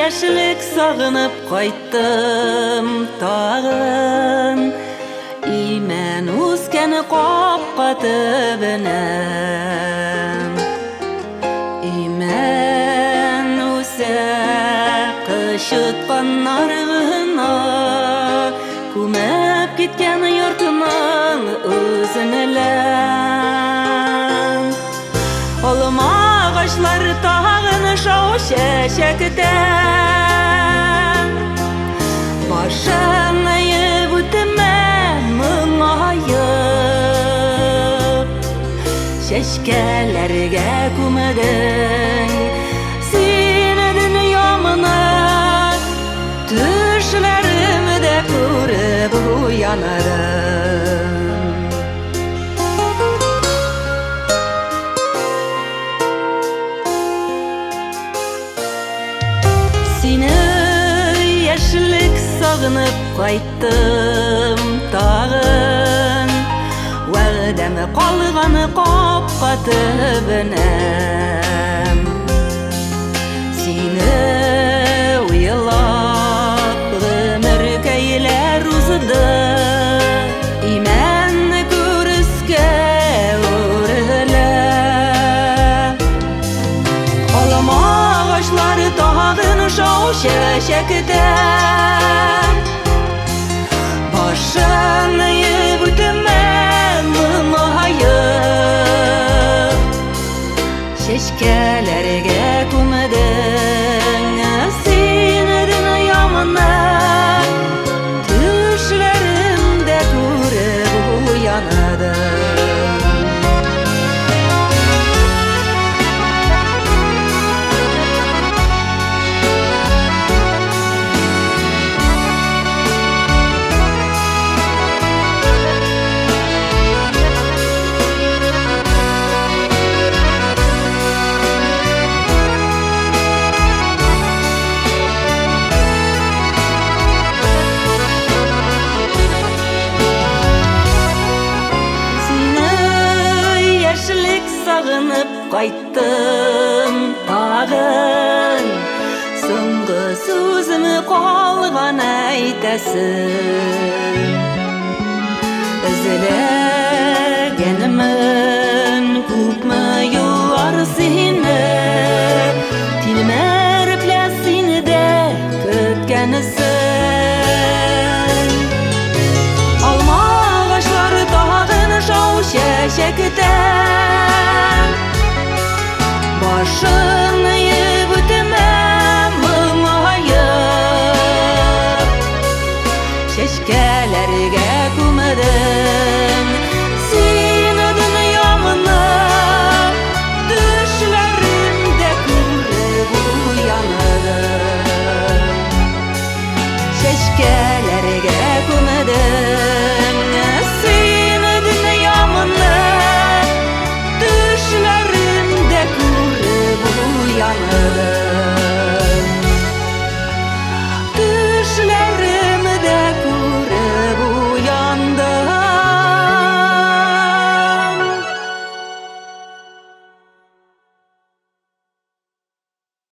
яшьлек сагынып кайттым тагын, Имән үскән капка төбенә. Имән үсә кычытканнар гына, Күмеп киткән йортның үзенелән. Алма агачлар тагын шау чәчәктә. Башын иеп үтемә моңаеп, Чәчкәләргә күмдең син дөньямны. Төшләремдә күреп уяндым. Сине яшьлек сагынып кайттым тагын, Вәгъдәм калган капка төбенә. Сине уйлап гомеркәйләр узды, Имән күрескә үрелә. Алма агачлары тагын шау чәчәктә. Башын иеп үтемә моңаеп, Чәчкәләргә күмдең син дөньямны. Төшләремдә күреп уяндым. Сине яшьлек сагынып кайттым тагын, Соңгы сүзем калган әйтәсем. Эзләгәнмен күпме еллар сине, Тилмереп лә сине дә көткәнсең. Алма агачлары тагын шау чәчәктә. Башын